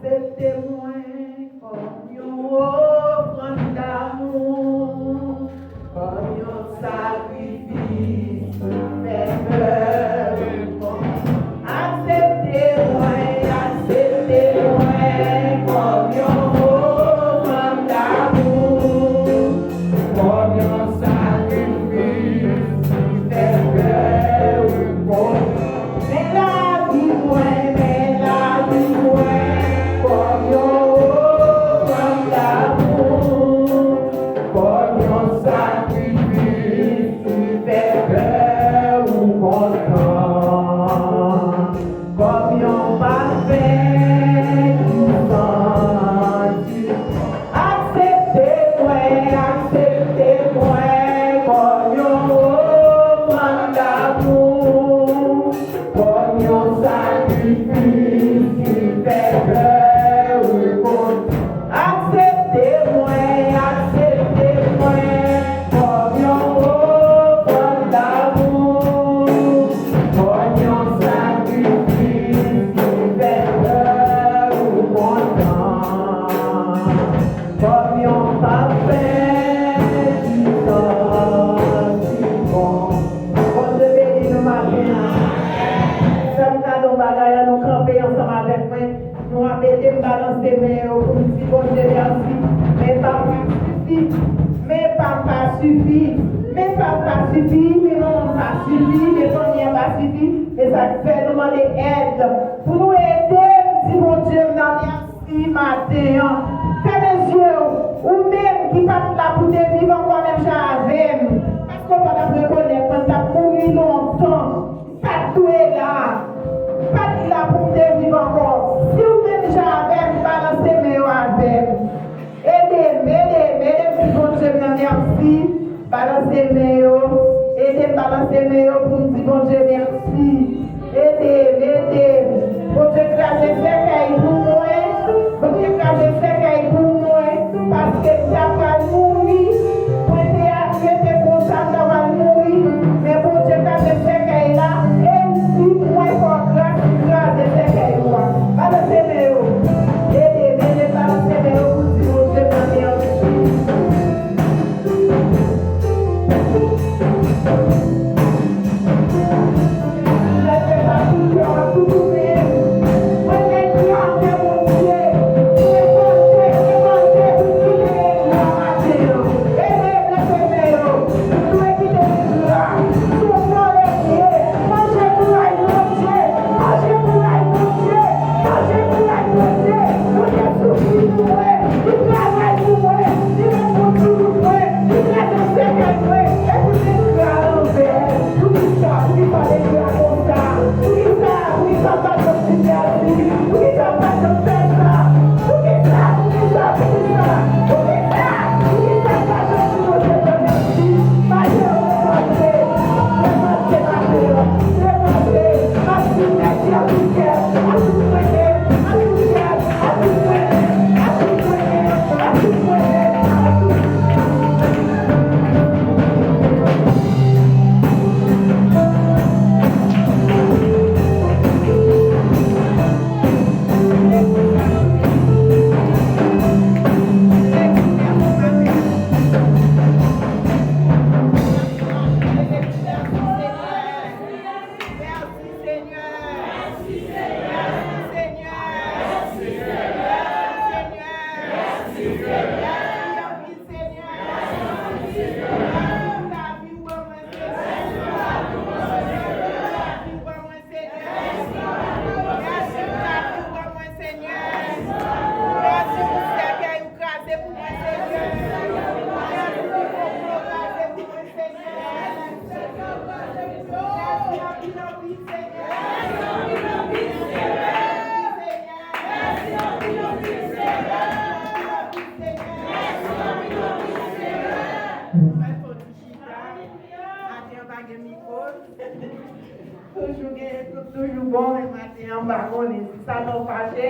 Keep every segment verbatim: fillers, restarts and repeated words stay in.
Aksepte mwen kòm yon ofrann damou, kòm yon sakrifis ki fè kè ou kontan. Aksepte mwen, aksepte mwen kòm yon ofrann damou, kòm yon sakrifis ki fè kè ou kontan. Men lavi mwen, men lavi mwen kòm yon ofrann damou, kòm yon sakrifis ki fè kè ou kontan, kòm yon pafen ki santi. Aksepte mwen, aksepte mwen kòm yon ofrann damou, kòm yon sakrifis ki fè kè ou kontan. Aksepte mwen, aksepte mwen kòm yon ofrann damou, kòm yon sakrifis ki fè kè ou kontan, kòm yon pafen ki santi bon. Bondye beni nou maten an. Fè m kado bagay la, nou kanpe ansanm avèk mwen. Nou ap ede m balanse men yo pou m di Bondye mèsi. Men pa m pa sifi. Men pa m pa sifi. Men pa m pa sifi. Men manman m pa sifi. Men fanmi an pa sifi. E sa k fè nou mande èd pou nou ede m di Bondye m nan mèsi maten an. Fèmen zye w, ou menm ki pa t la pou te viv ankò menm jan avè m. Paske w pa t ap rekonèt mwen, m t ap mouri lontan. Pa t dwe la. Pa t la pou m te viv ankò. Si w menm jan avè m, balanse men yo avè m. Ede m, ede m, ede m di Bondye m nan mèsi. Balanse men yo. Ede m balanse men yo pou m di Bondye mèsi. Ede m, ede m. Bondye kraze sèkèy pou mwen. Bondye kraze sèkèy pou mwen. Paske m ta pral mouri. Mwen te ap rete konsa, m ta pral mouri. Men Bondye kraze sèkèy la. E l di mwen fè w gras, li kraze sèkèy ou a. Balanse men yo. Ede m, ede m balanse men yo pou di Bondye m nan mèsi. Li travay pou mwen, li reponn sou nou mwen, li kraze sèkèy mwen, epi li di a lanvè. Poukisa, poukisa Bondye a konsa? Poukisa, poukisa m pa janm di mèsi? Poukisa m pa janm fè sa? Poukisa, poukisa, poukisa? Poukisa, poukisa m pa janm di Bondye mèsi? Maten an, leve maten, leve maten, maten an, leve maten, m ap di mèsi a tout kè, a tout mwen menm, a tout kè. Mèsi, Senyè. Mèsi, Senyè. Mèsi, Senyè. Mèsi, Senyè. Mèsi, Senyè. Mèsi anpil, Senyè. Mèsi pou lavi w ban mwen, Senyè. Mèsi pou lavi w ban mwen, Senyè. Mèsi pou lavi w ban mwen, Senyè. Mèsi pou lavi w ban mwen, Senyè. Mèsi pou sèkèy ou kraze pou mwen, Senyè. Mèsi pou konplo kraze pou mwen, Senyè. Maten an pa gen mikwo. Toujou gen, toujou bon, men maten an, m pa konnen si sa fè w fache,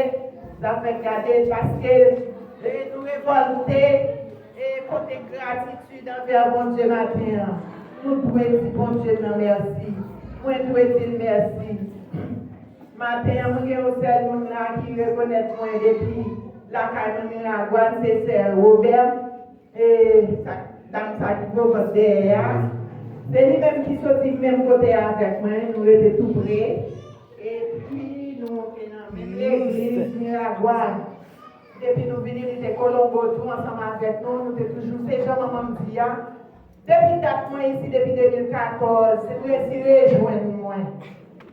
sa fè gade, paske, e, nou revòlte, e, kote gratitid anvè Bondye maten an. Nou dwe di Bondye nan mèsi. Mwen dwe di l mèsi. Maten an, mwen gen yon sèl moun la ki rekonèt mwen depi lakay mwen Miragwàn, se sè Robert. E sa, dam sa ki gwo vant dèyè a. Se li menm ki soti menm kote avèk mwen, nou rete tou pre. Epi nou te nan menm legliz Miragwàn. Depi nou vini, li te Kolonbo tou ansanm avèk nou, nou te toujou, se jan manman m di a. Depi dat mwen isi, depi de mil katòz, m resi rejwenn mwen.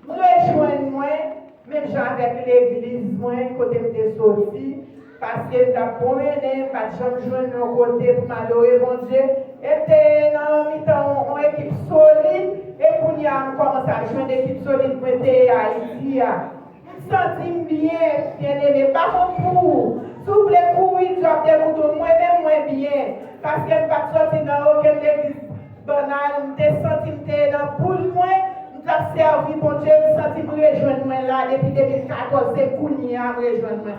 M rejwenn mwen, menm jan avèk legliz mwen, kote m te soti, paske m t ap pwomennen, m pa t janm jwenn yon kote pou m adore Bondye, e m te nan mitan yon, yon ekip solid, e kounye a m kòmanse ap jwenn ekip solid mwen te ye Ayiti a. M santi m byen, byeneme, m pa konn pou ou. Si w vle kouri, dyòb dekoute w, mwen menm mwen byen, paske m pa t soti nan okenn legliz bannal, m te santi m te nan poul mwen, m t ap sèvi Bondye, m santi m rejwenn mwen la depi de mil katòz, se kounye a m rejwenn mwen.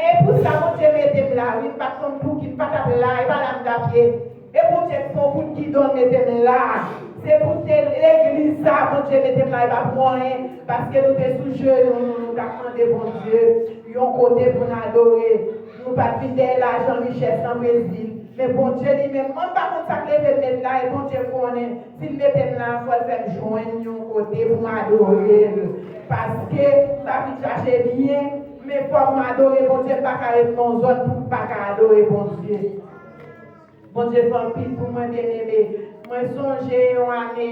E pou sa Bondye mete m la, wi, m pa t konn pou ki, m pa t ap la, e pa la m t ap ye. E Bondye k fè yon kout gidon mete m la. Se pou te legliz sa Bondye mete m la, e pa pou anyen, paske nou te sou jenou nou, nou t ap mande Bondye yon kote pou n adore. Nou pa t vin dèyè lajan, richès nan Brezil. Men Bondye li menm, mwen m pa konn sa k leve m met la, e Bondye konnen, si l mete m la, fò l fè m jwenn yon kote pou m adore l. Paske m pa vin chache byen, men fò m adore Bondye, m pa ka ret nan yon zòn pou m pa ka adore Bondye. Bondye fè anpil pou mwen, byeneme. Mwen sonje yon ane,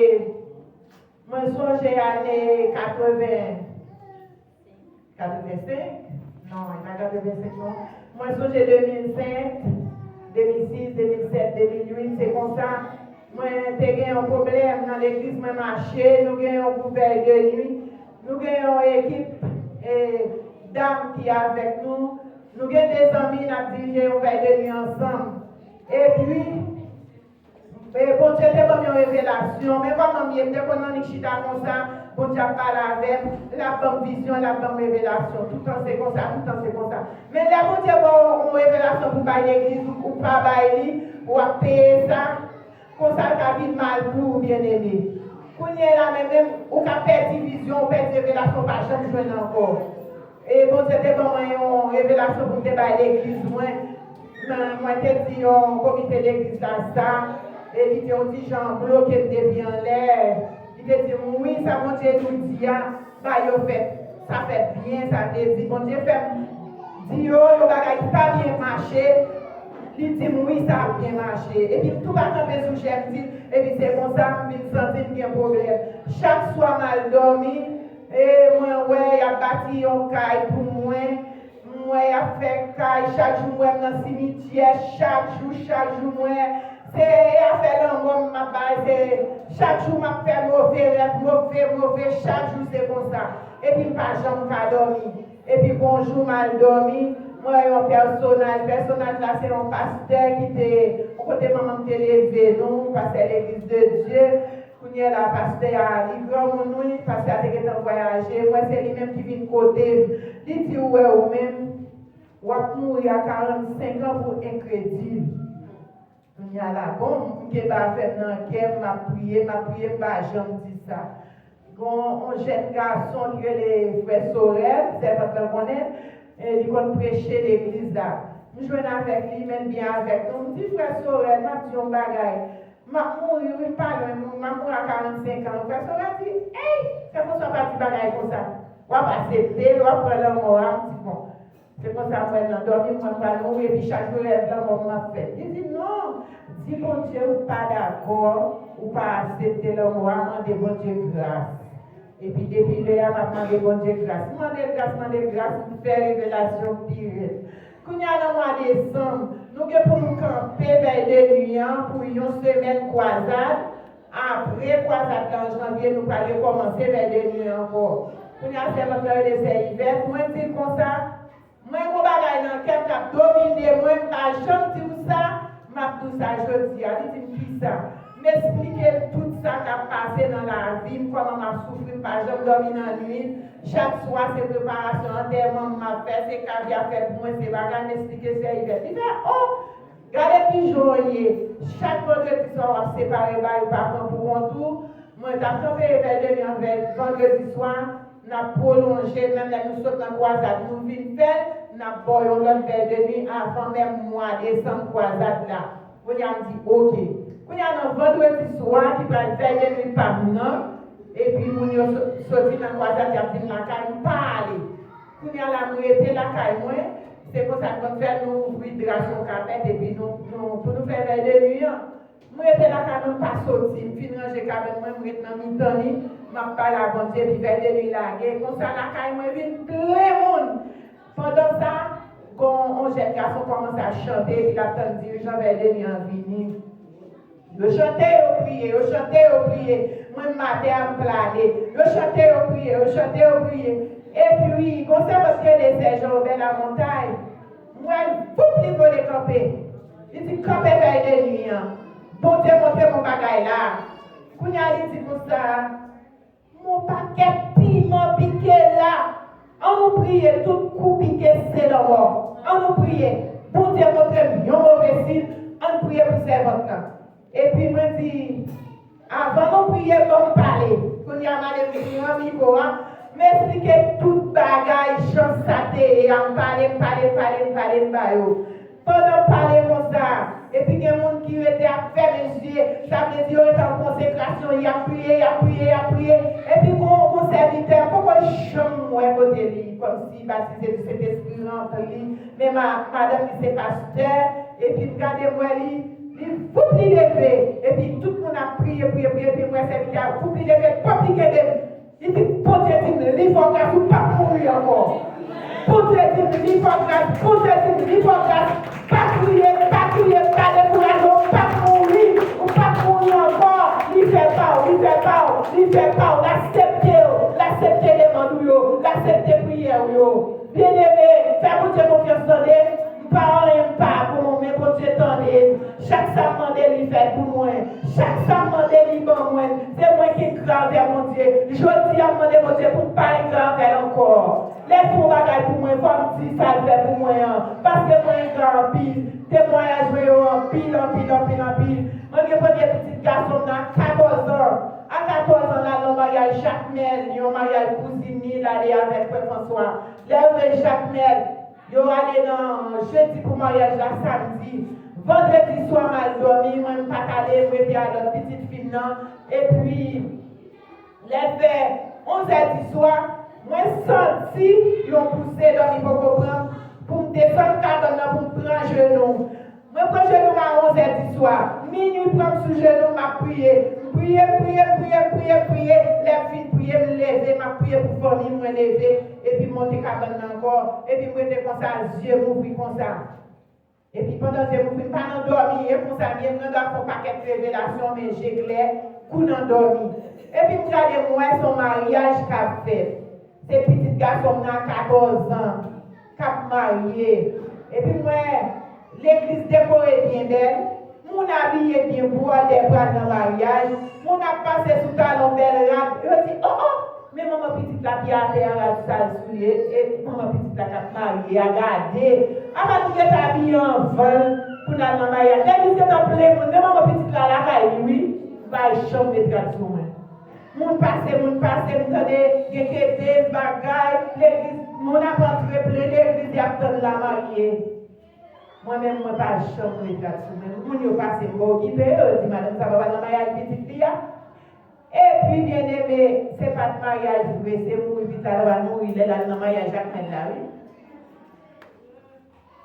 mwen sonje ane katreven, katrevensenk? Non, e pa katrevensenk non. Mwen sonje de mil senk, de mil sis, de mil sèt, de mil uit, se konsa. Mwen te gen yon pwoblèm nan legliz mwen mache, nou gen yon gwoup vèy de nwi, nou gen yon ekip, e, dam ki avèk nou, nou gen de zanmi n ap dirije yon vèy de nwi ansanm. Epi, e, Bondye te ban m yon revelasyon, men kòman m ye, m te konn annik chita konsa, Bondye ap pale avè m, l ap ban m vizyon, l ap ban m revelasyon, toutan se konsa, toutan se konsa. Men lè Bondye ba w yon revelasyon pou bay legliz ou, ou pa bay li, w ap peye sa. Konsa l ka vin mal pou ou, byeneme. Kounye a la menm, menm, ou ka pèdi vizyon, ou pèdi revelasyon, ou pa janm jwenn ankò. E Bondye te ban mwen yon revelasyon pou m te bay legliz mwen. Men mwen te di yon komite legliz la sa, e li te yon ti jan bloke m depi anlè. Li te di m, wi, sa Bondye nou di a, ba yo fèt. Sa fèt byen, sa vle di Bondye fè m di yo yon bagay ki pa byen mache. Li di m, wi, sa ap byen mache. Epi m tou pa kanpe sou chè m di l, epi se konsa m vin santi m gen pwoblèm. Chak swa m al dòmi, e mwen wè y ap bati yon kay pou mwen. M wè y ap fè kay, chak jou m wè m nan simityè, chak jou, chak jou m wè. Se afè lanmò m ap bay, se chak jou m ap fè move rèv, move, move, chak jou se konsa. Epi m pa janm ka dòmi. Epi gon jou m al dòmi, m wè yon pèsonaj, pèsonaj la se yon pastè ki te, yon kote manman m te leve nou, pastè Legliz de Dye. Kounye a la, pastè a, li granmoun wi, pastè a te gentan vwayaje, m wè se li menm ki vin kote m. Li di, ou wè ou menm, w ap mouri a karannsenk an pou enkredil. Kounye a la, bon, m kenbe afè m nan kè m, m ap priye, m ap priye, m pa janm di sa. Gon yon jèn gason ki rele frè Sorèl, sèvant lan konnen, e li konn preche legliz la. M jwenn avèk li, menm byen avèk nou. M di, frè Sorèl, m ap di yon bagay. M ap mouri wi, m pa lwen mouri, m ap mouri a karannsenk an. Frè Sorèl di, ey, frè Franswa pa di bagay konsa. W ap asepte l, w ap pran lanmò a. M di, bon, se konsa m wè l nan dòmi, m wè m pral mouri, epi chak jou rèv lanmò m ap fè. Li di, non, di Bondye ou pa dakò, ou pa asepte lanmò a, mande Bondye gras. Epi depi lè a, m ap mande Bondye gras. M mande l gras, mande l gras, m fè revelasyon pi rèd. Kounye a nan mwa desanm, nou gen pou nou kanpe vèy de nwi an pou yon semèn kwazad. Apre kwazad la an janvye, nou pral rekòmanse vèy de nwi an ankò. Kounye a, sèvant lan rele sè Ivèt, mwen di l konsa, mwen gon bagay nan kè m k ap domine mwen, m pa janm di w sa, m ap di w sa jodi a. Li di m, kisa? M esplike l tout sa k ap pase nan lavi m, kòman m ap soufri, m pa janm dòmi nan nwit. Chak swa, se preparasyon antèman m ap fè, se kado y ap fè pou mwen, se bagay, m esplike sè Ivèt. Li fè, o, gade ki jan w ye. Chak vandredi swa, w ap separe bagay, ou pa pran pou kont ou. Mwen t ap kanpe vèy de nwi an vèy vandredi swa. N ap pwolonje l, menm lè nou sot nan kwazad, nou vin fè l, n ap ba w yon lòt vèy de nwi avan menm mwa desanm kwazad la. Kounye a m di, oke. Kounye a nan vandredi swa ki pral vèy de nwi pa m nan, epi moun yo so- soti nan kwazad, y ap vin lakay m, m pa ale. Kounye a la, m rete lakay mwen, se konsa n konn fè, nou ouvri dra sou yon kapèt, epi nou, nou, pou nou fè vèy de nwi an. M rete lakay mwen, m pa soti. M fin ranje kabann mwen, m ret nan mitan li, m ap pale a Bondye, epi vèy de nwi lage. Konsa, lakay mwen vin plen moun. Pandan sa, gon yon jèn gason kòmanse ap chante, epi l ap tann dirijan vèy de nwi an vini. Yo chante, yo priye, yo chante, yo priye. Mwen, m atè a, m plane. Yo chante, yo priye, yo chante, yo priye. Epi, gon sèvant ki rele Sè Jean Robert Lamontagne. M wè l, voup, li vole kanpe. Li di, "Kanpe vèy de nwi an. Bondye montre m yon bagay la." Kounye a, li di konsa, "Yon pakèt piman pike la. Ann nou priye, tout kou pike se lanmò. Ann nou priye. Bondye montre m yon move siy. Ann priye pou sèvant lan." Epi mwen di, "Avan nou priye, ban m pale." Kounye a, m ale m pran mikwo a, m esplike tout bagay, jan sa te ye a, m pale, m pale, m pale, m pale, m ba yo. Pandan m pale konsa, epi gen moun ki rete ap fèmen zye, sa vle di yo rete an konsekrasyon, y ap priye, y ap priye, y ap priye. Epi gon, gon sèvitè, m poko janm wè kote li, kòmsi batize di Sentespri ranpli, men ma, madanm li se pastè, epi m gade m wè li, li voup li leve, epi tout moun ap priye, priye, priye, epi m wè sèvitè a voup li leve, pòp li kenbe m. Li di, "Bondye di m, li fè w gras, ou p ap mouri ankò." Bondye di m, li fè w gras, Bondye di m, li fè w gras. Pa kriye, pa kriye, pa dekouraje, ou p ap mouri, ou p ap mouri ankò. Li fè pa w, li fè pa w, li fè pa w, l aksepte w, l aksepte demann ou yo, l aksepte priyè w yo. Byeneme, fè Bondye konfyans tande. M pa anyen, m pa bon, men Bondye tande m. Chak sa m mande, li fè l pou mwen. Chak sa m mande, li ban mwen. Se mwen ki engra anvè Bondye. Jodi a, m mande Bondye pou m pa engra anvè l ankò. Lè l fè yon bagay pou mwen, fò m di sa l fè pou mwen an. Paske mwen engra anpil. Temwayaj mwen yo anpil, anpil, anpil, anpil. Mwen gen premye pitit gason m nan a katòz an. A katòz an, l al nan maryaj Jakmèl, yon maryaj kouzin li, l ale avèk frè Franswa. Lè yo rive Jakmèl, yo ale nan jedi pou maryaj la, samdi. Vandredi swa, m al dòmi, mwen m pa t ale, m rete a lòt pitit fi m nan. Epi, lè l fè onzè di swa, mwen santi yon pouse, dòmi poko pran m, pou m desann kabann nan, pou m pran jenou. Mwen pran jenou m a onzè di swa. Minui pran m sou jenou, m ap priye. M priye, m priye, m priye, m priye, m priye. Lè m fin priye, m leve, m ap priye pou fanmi m, mwen leve. Epi m monte kabann nan ankò. Epi m rete konsa, zye m ouvri konsa. Epi pandan zye m ouvri, m pa nan dòmi, e konsa m ye, m gen dwa fè yon pakèt revelasyon, men je klè, kou nan dòmi. Epi m gade, m wè se yon maryaj k ap fèt. Se pitit gason m nan katòz an k ap marye. Epi m wè legliz dekore byen bèl. Moun abiye byen, bwòdè pral nan maryaj. Moun ap pase sou talon bèl rad. Yo di, "O, o, men manman pitit la ki atè a, rad sal sou li, e manman pitit la k ap marye a, gade. Apa nou gentan abiye anvan l pou n al nan maryaj?" Legliz gentan plen moun, men manman pitit la lakay li, wi. M pa janm met rad sou mwen. Moun pase, moun pase, m tande gen ketez, bagay, legliz, moun ap antre plen legliz, y ap tann la marye. Mwen menm, mwen pa janm met rad sou mwen. Moun yo pase, m pa okipe yo, yo di, "Madanm sa pa pral nan maryaj pitit li a." Epi, byeneme, se pa t maryaj vre, se mouri pitit la, l al mouri lè l al nan maryaj Jakmèl la, wi.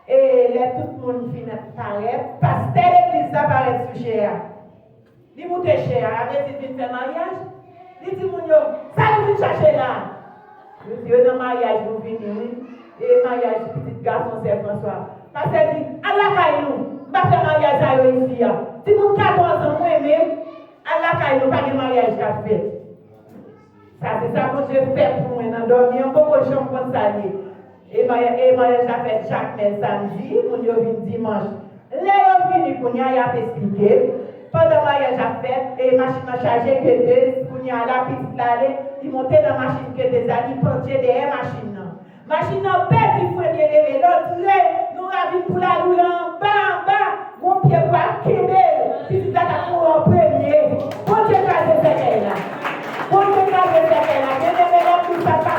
E lè tout moun fin parèt, pastè legliz la parèt sou chè a. Li moute chè a, a vle di l vin fè maryaj. Li di moun yo, "Sa nou vin chache la a?" Yo di, "Yo nan maryaj nou vini, wi. E maryaj pitit gason sè Franswa." Pastè di, "Al lakay nou. M pa fè maryaj sa yo isi a. Timoun katòz an, mwen menm, al lakay nou, pa gen maryaj k ap fèt." Sa se sa Bondye fè pou mwen nan dòmi an, m poko janm konn sa l ye. E marya-, e maryaj la fèt Jakmèl samdi, moun yo vin dimanch. Lè yo vini kounye a, y ap esplike. Pandan maryaj ap fèt, e machin nan chaje ketez, kounye a la pitit la ale, li monte nan machin ketez la, li pandye dèyè machin nan. Machin nan pèdi fren, byeneme, l antre, nou ravin pou lalou la anba, anba, gon pye bwa kenbe l, pitit la t ap mouri an premye. Bondye kraze sèkèy la. Bondye kraze sèkèy la. Byeneme, lè m di w sa, m pa